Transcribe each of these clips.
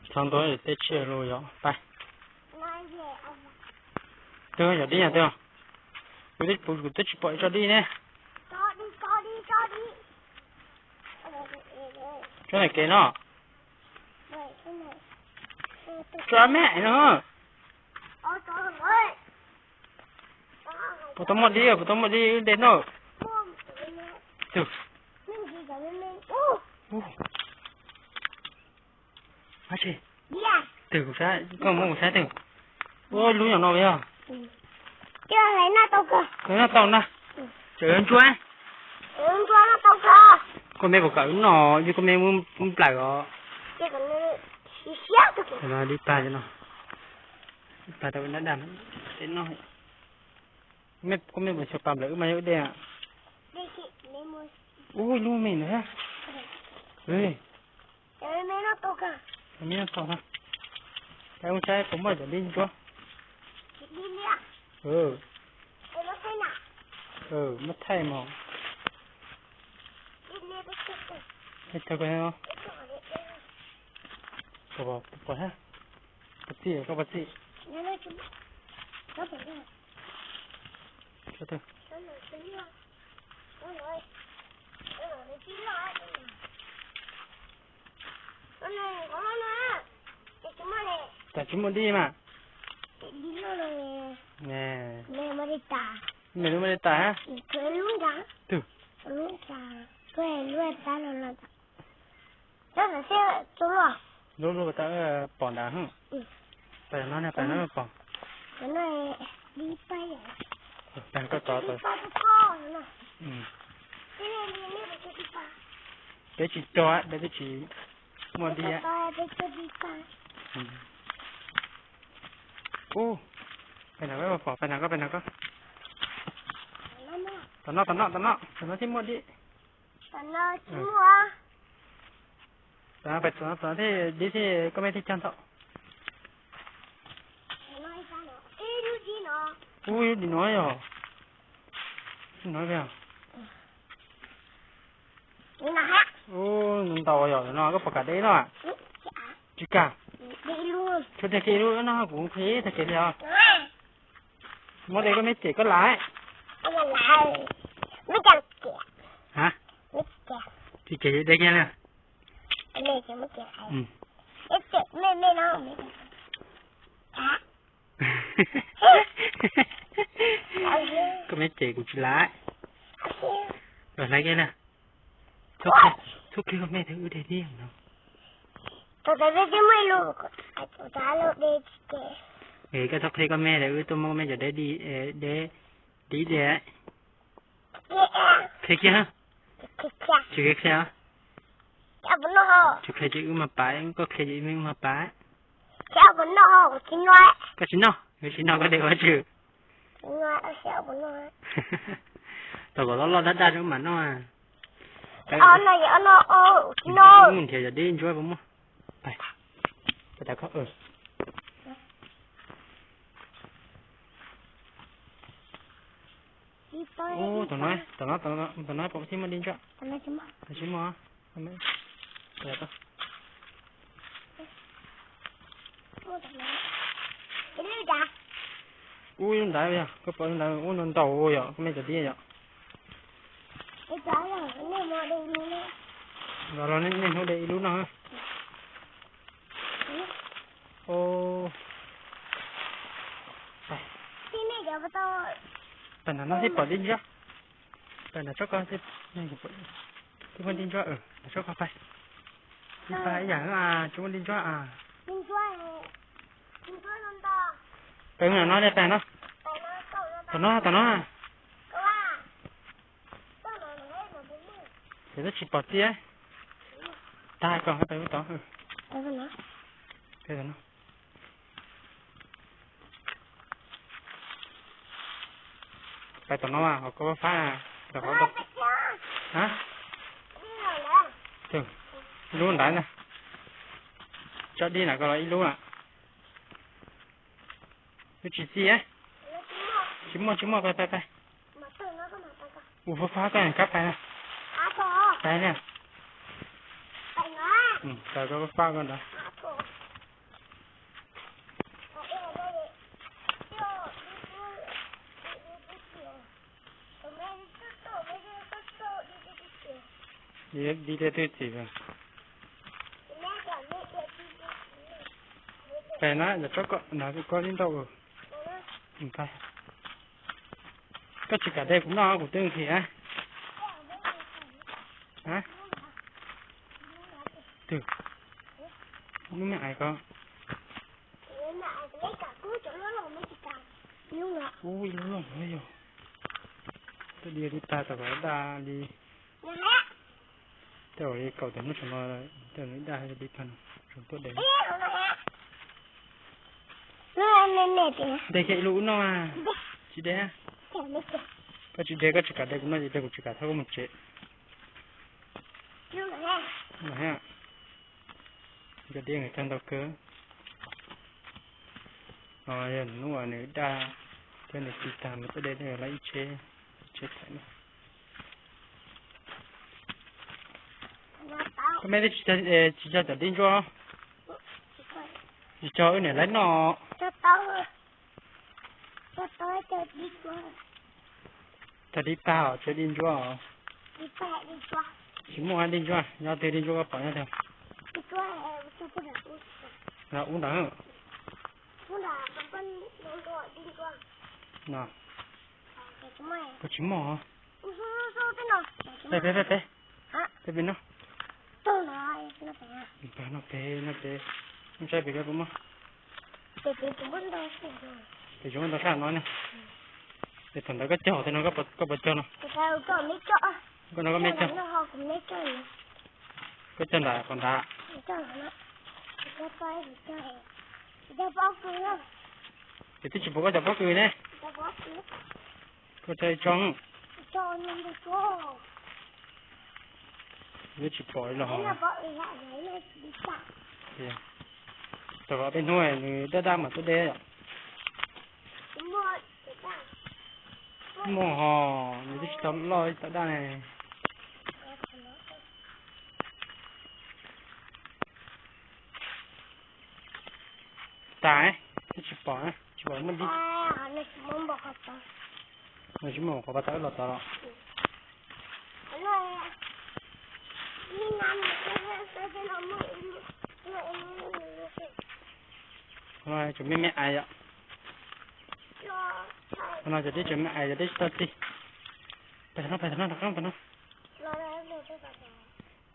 Txhob ntuav tej tsiaj los yog pab. Twb yog dib yog twb, kuv twb tsis pom ib tsob dib ne. Tsob ntawm kev no. Tsob me no. Puas tau muaj dib, puas tau muaj dib de no. Twg? Twg kuv saib, koj muab kuv saib twg. Ua lub nyuam no yog. Noj tau na. Tseem yuav ntsuab. Koj me puas kam wb noj, yog koj me muab nplaws os. Dib pag no, dib pag tau dab dab no. Koj me puas xyaw pas nplawm wb mas yog wb de. Ua lub me ntawd. Me no tau na. Ua saib puas muaj cov dib ntsuab. Muab thaij mog. Pom, pom, pom txim, koj pom txim. Tam tsis muaj dib mas. Me lub muaj dib tas. Twg? Lub lub tas pom nrad. Pais no, pais no pom. Pais koj tod. Peb tsis cog, peb twb tsis muaj dib. Ub, pais no, pais no, koj pais no koj. Tom no, tom no, tom no, tom no thiaj muaj dib. Tom no thiaj dib thiab koj me thiaj cog ntau. Ub, ib lub dim no yog. Ub, ntau yog no koj puas kam de no? Tsis kam. Tshuav tag kis lub no kuv qhia tag kis li os. Muab de koj me cem koj laiv. Ha, tsis cem de kiag li. Koj me cem kuv tsis laiv. Los hlais kiag li. Txhob qhia koj me tias wb de dib no. Es koj txhob qhia koj me tias wb tuaj muab koj me cov dib de, de, dib de. Qhia kiag. Tsis qhia, qhia. Tsis qhia ces wb mas pais, koj qhia ces wb mas pais. Koj tsis noj, wb tsis noj koj de ua tswm. Tau kom loj loj dab dab wb mam noj. Mus nrhiav cov dib ntsuab puas muaj. Ub, tom no, tom no, tom no pom thiaj muaj dib ntsuab. Tsis muaj. Ub, lub ntawd yog, koj pom lub ntawd ub no ntau yom, koj me cov dib yom. Los los nej hnub de ib lub no. Pais nram no thiaj pom dib ntsuab. Pais nram tsob ko, twb muaj dib ntsuab, nram tsob ko pais. Dib pag ib yam, tsis muaj dib ntsuab. Pais nram no, pais no. Tom no, tom no. Ces twb tsis pom tiag. Tag koj pais lub tod. Pais tom no, ho koj fab, ib lub ntawd na. Tsob dib na koj los ib lub na. Wb tsis txij, tsis muaj, tsis muaj, pais, pais, pais. Ua fab fab koj kab pais na. Pais na. Pais koj fab fab koj ntawd. Di tej twg txiv. Pem na, yog tsob ko na, koj li ntau. Koj tsis kam de kuv noj kuv twb nqhis a. Twg? Lub me ais ko. Ub, ib lub loj yog. Tuaj di li tag tom kom daj li. Tej zaum li kaum tawm hnub tsam no, tej zaum li daj li tag no, tseem tuaj de. De kiag ib lub ub noj. Tsis de. Koj tsis de, koj tsis kam de kuv noj ces de kuv tsis kam thaub koj mus tsev. Cov dib nqhis tag ntau kawg. Yog hnub uas nws daj thiab nws ci tag mas tuaj de, lawv ib tsheb, tsheb thaiv na. Koj me tsis cog cov dib ntsuab, tsis cog wb niam lawv noj. Cog dib pag os, tsis dib ntsuab os. Tsis muaj dib ntsuab, yog twg dib ntsuab koj pom nyob twg? Ub ntawd. No, kuv tsis muaj. Peb, peb, peb, peb pem no. Peb no pem, no pem, no saib pem ko puas muaj. Pem zoo ntau sab no ne. Es thaum ntawd koj cog tej no, koj puas cog no? Koj no koj me cog. Koj cog ntawm qhov ntawd. Ces twb tsis pom koj cov pob kws ne. Koj cog ib tsob. Twb tsis pom los. Tom qhov peb hnub nws daj daj mas tuaj de. Muaj ho, nws twb tsis tau loj tau daj ne. Tas, twb tsis pom, tsis pom muaj dib. Nws tsis muaj qhov pab tawb los tod los. Qhov no tseem me me ais yom. Qhov no cov dib tseem me ais, cov dib tsis tau txi. Pem no, pem no, rov qab pem no.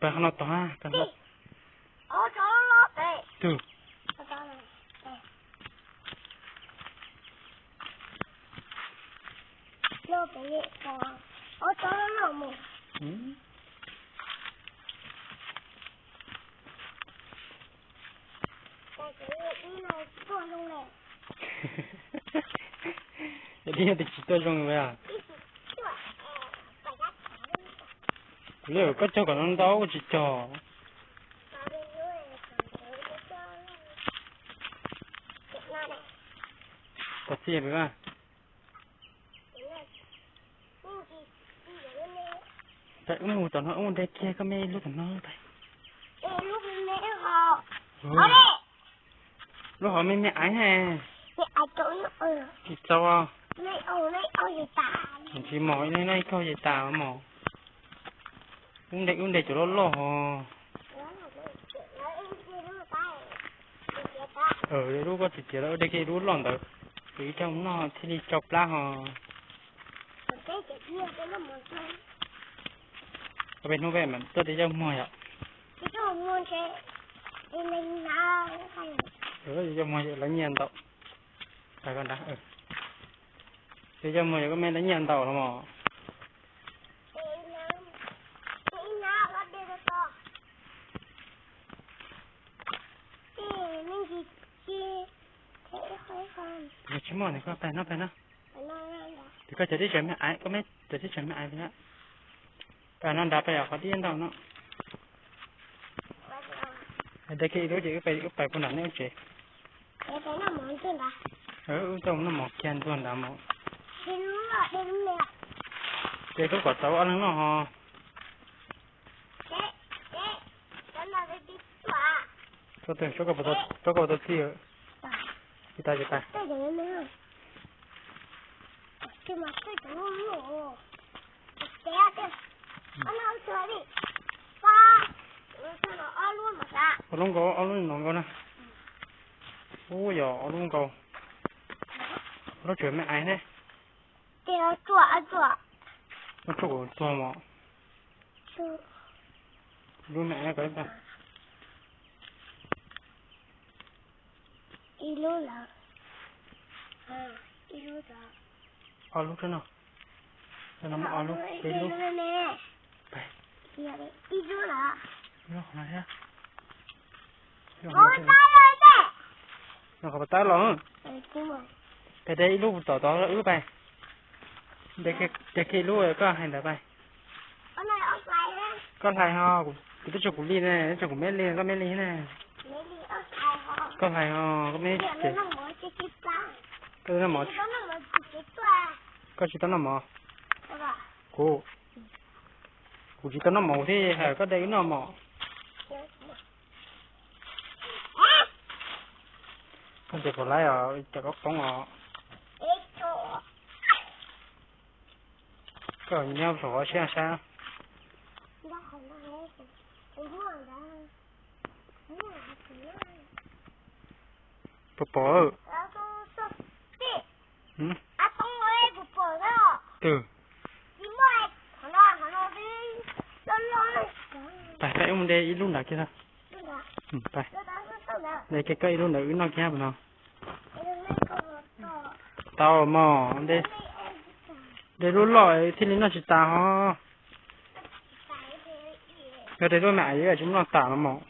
Pem qhov no tod, pem no. Tug. Cov dib no twb tsis tuaj zoo li. Kuv li koj cog kom no ntau kuv tsis cog. Kom txi pem. Wb mus tom no wb mus de kiag koj me lub tom no. Lub hauv me me aiv ne. Tsis txaus. Tsis mos, ib leeg noj ib kaug ces tas mos. Wb de, wb de cov loj loj hos. Lub koj txiv tiav lawm, de kiag lub loj ntawd, kuv ib co noj thiaj li tsau plab hos. Ob peb hnub peb mam tuaj de yaj muag yom. Yaj muag lawv nyiaj ntau. Yaj muag yog koj me lawv nyiaj ntau los mos. Tsis muaj, koj pais no, pais no. Ces koj cov dib tseem me aiv, koj me cov dib tseem me aiv pais no nrad, pais qhov dib ntau no. De kiag ib lub ces wb pais puag nram nej lub tsev. Wb coj noj mov kiag ntuag nrad mos. Ces koj kom tau ob leeg noj hos. Tsob koj puas tau txi? Tsis tas, tsis tas. Ob lub nkaus, ob lub no nkaus na. Ub, yog ob lub nkaus. Lub tseem me ais ne. Lub tsuj kuv tuag mos. Lub me ais ko ib tag. Ob lub tseeb no. Ob lub, peb lub. Qhov no thiab. Qhov pas tab los. Peb de ib lub tom tod wb pais. De kiag ib lub koj hais ntawd pais. Koj hlais ho, kuv twb tso kuv li ne, twb tso kuv meb li, koj meb li ne. Koj hlais ho, koj meb ces. Koj noj mov. Koj tsis tau noj mov. Kuv, kuv tsis tau noj mov thiab hais koj de wb noj mov. Koj ntes puas laib os, cas koj poob os. Koj nyob saum qhov siab sab. Puas pom? Twb. Pais, peb mus de ib lub ntawd kiag. Pais, de kiag koj ib lub ntawd wb noj kiag puas no. Tau mog, de lub loj thiaj li noj tsis tas ho. Yog de lub me ais tsis muaj noj tas no mog.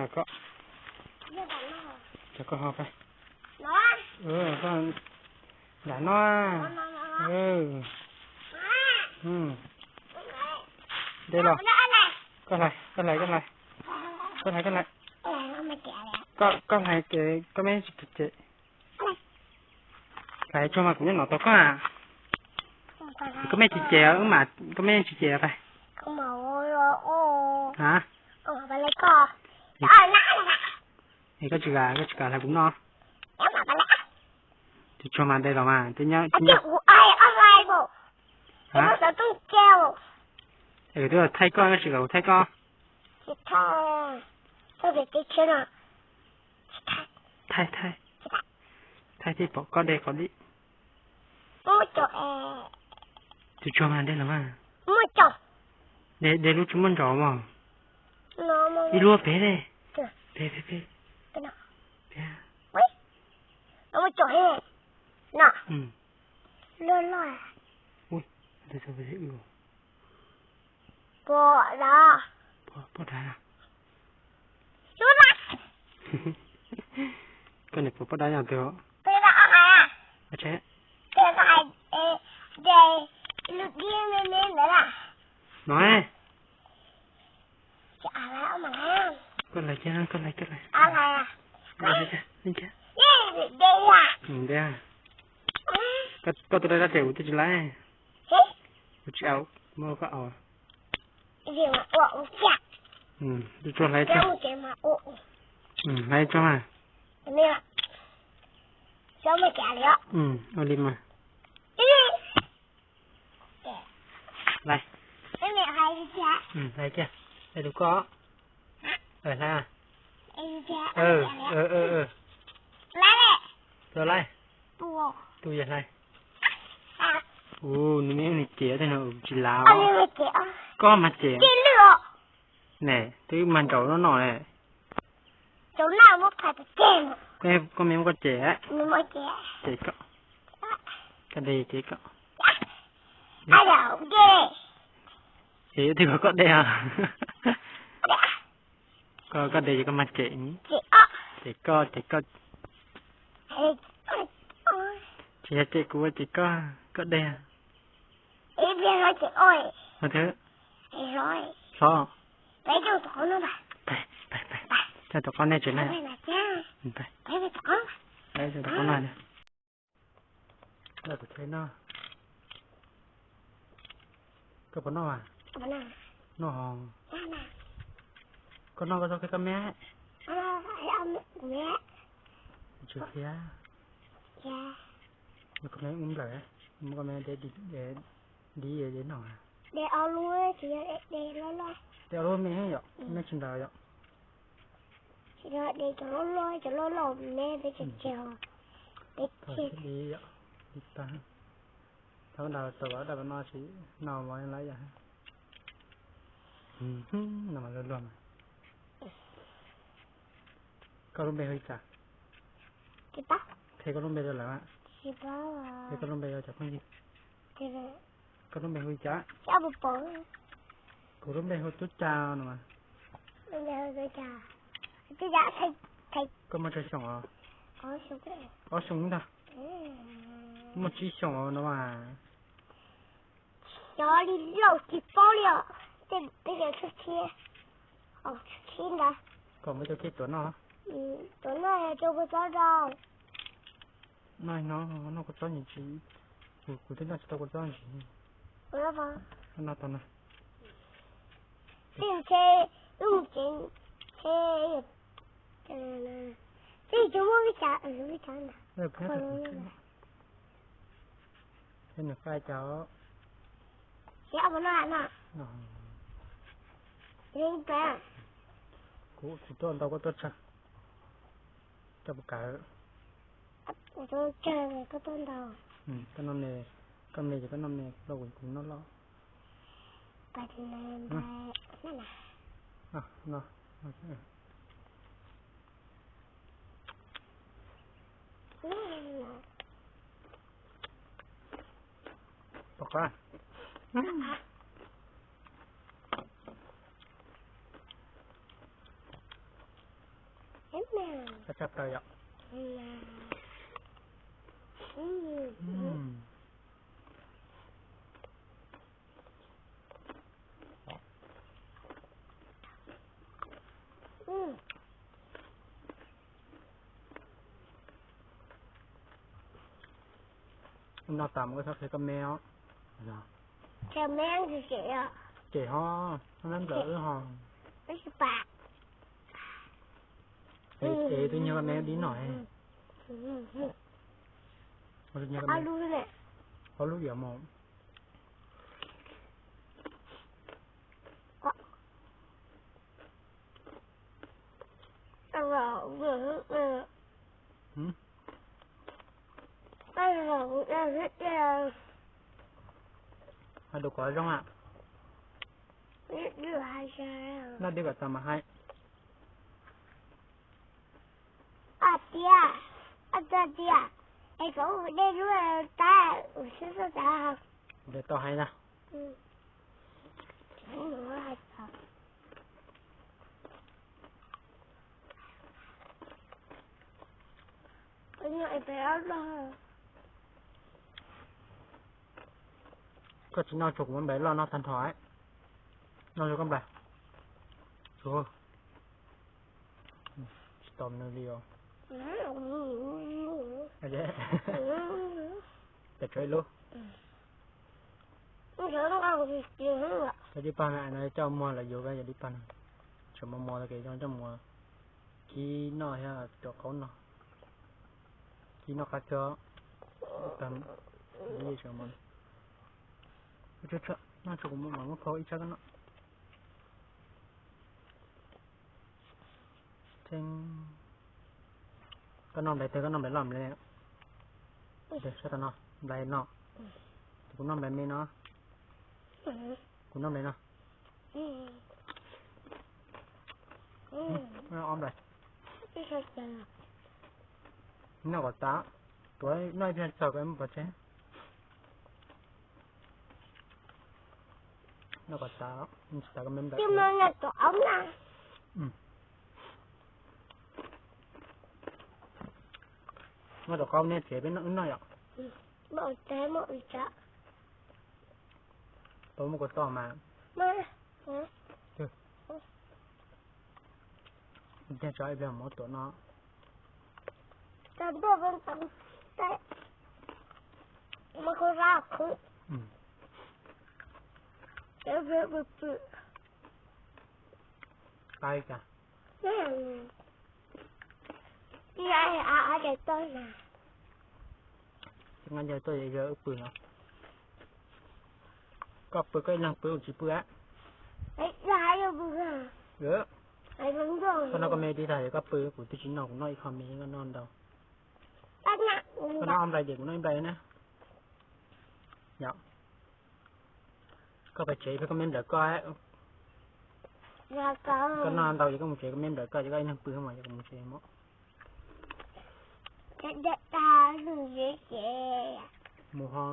Koj, cov koj ho pais. Nram no. De los. Koj hlais, koj hlais, koj hlais. Koj hlais, koj hlais. Koj, koj hlais ces koj meb tsis cem. Hlais tsuag mas kuv nyob no tos koj. Koj meb tsis cem, wb mas koj meb tsis cem pais. A, es koj tsis kam, koj tsis kam hlais kuv noj. Tsis tsuag mas de los mas twb nyob. Es twb thaij koj, koj tsis kam kuv thaij koj. Thaij, thaij. Thaij thiaj pom koj de qhov dib. Tsis tsuag mas de los mas. De, de lub tsis muaj ntsaum mog. Ib lub pem ne. Pem, pem, pem. Pom dav. Koj niam pom poj dab yog twg? No. Koj hlais kiag, koj hlais, koj hlais. Koj tus dab tsi kuv twb tsis laib. Kuv tsis au, muab koj au. Tsuag hlais tsuag. Hlais tsuag mas. Ua li mas. Hlais. Hlais kiag. Hlais tus koj. Hlais. Tus laib. Tus yog hlais. Ua, nws me nws cem tej no tsis lav. Koj mas cem. Ne, twb mag nraum no no ne. Koj me muab koj cem. Cem koj. Koj de cem koj. Es twb kom koj de. Koj, koj de ces koj mag cem. Cem koj, cem koj. Tsis yog cem kuv, cem koj, koj de. Hlob. Coj tom qab nej tsev na. Tom qab no. Lawv kuv tsheb no. Koj puas noj? Noj. Koj noj koj txhob qhia koj me. Tsis qhia. Koj me ub nplawm, muab koj me dib dib noj. De ob lub me yom, me tsis ntaus yom. Cov loj loj, cov loj loj me peb cov tseg. Peb tseg. Dib tag. Thaum ntawd tau dab no tsis noj mov lawm yom. No mas luag luag mas. Koj lub npe hu li cas? Qhia koj lub npe rau lawv. Qhia koj lub npe rau cov phooj ywg. Koj lub npe hu li cas? Kuv lub npe hu Tub Cag no mas. Koj muaj tsawg xyoo os? Ob xyoo ntag. Muaj tsib xyoo no mas. Cov li laus tsis paub li os. Tej peb cov tshiab tshiab, tshiab ntawd. Kom muab cov kiag tuav noj. Tuav noj yog cov kua txob rau. Noj no, noj kua txob ntsis. Kuv twb noj tsis tau kua txob ntsis. Noj tau no. Tej ntshe, lub ntshe, ntshe, tej tsis muaj vij cas, vij cas na. Nws qaij cas. Kuv tuaj ntau koj tuaj tsawg. Coj puas kawg? Koj noj me, koj me ces koj noj me, koj kuv kuv noj loj. Pom qab. Qab tshaj plaws yom. Noj tas mus koj txhob qhia koj me os. Cem ho, nab nplawm wb ho. Es twb nyiag koj me dib noj. Ob lub yam mos. Hais lus kom zoo a. Noj dib kom txaus mas hais. Tias, tias, es koj ua dej lub tab ua xwb xwb tas. Tau hais na. Koj tsis noj tsuag kuv muab nplais loj noj tag nrho. Noj zoo koj nplais. Tsis tau nws li os. Pes tsawg ib lub? Cov dib pag no coj muag los yuav yog dib pag no. Tseem mos mos tau kev zoo coj muag kib noj thiab rau qaub noj. Kib noj qab kawg. Noj tsuag kuv mam muab khau ib tshab koj noj. Koj noj nplais twg, koj noj nplais loj nplais me? Sab tom no, nplais no. Kuv noj nplais me no. Kuv noj nplais no. Ob nplais. Noj kom tas, tuav noj ib pliag txog koj pov tseg. Noj kom tas, tsis tas koj me nplais. Noj rau qaub nej tsev peb noj wb noj yom. Tau muaj kua toj mas. Ib pliag tso ib pliag mov tuam no. Qab li cas? Ces nqa ncaws tuaj yog wb pw no. Koj pw koj ib leeg pw, kuv tsis pw a. Koj noj koj me tib tag es koj pw, kuv twb tsis noj, kuv noj ib qho me, koj noj ntau. Koj noj ob nplai ces kuv noj ib nplai na. Yog koj pais tsev peb koj me nplawm koj. Koj noj ntau ces koj mus tsev, koj me nplawm koj ces koj ib leeg pw mas, yog kuv mus tsev mas. Mus ho.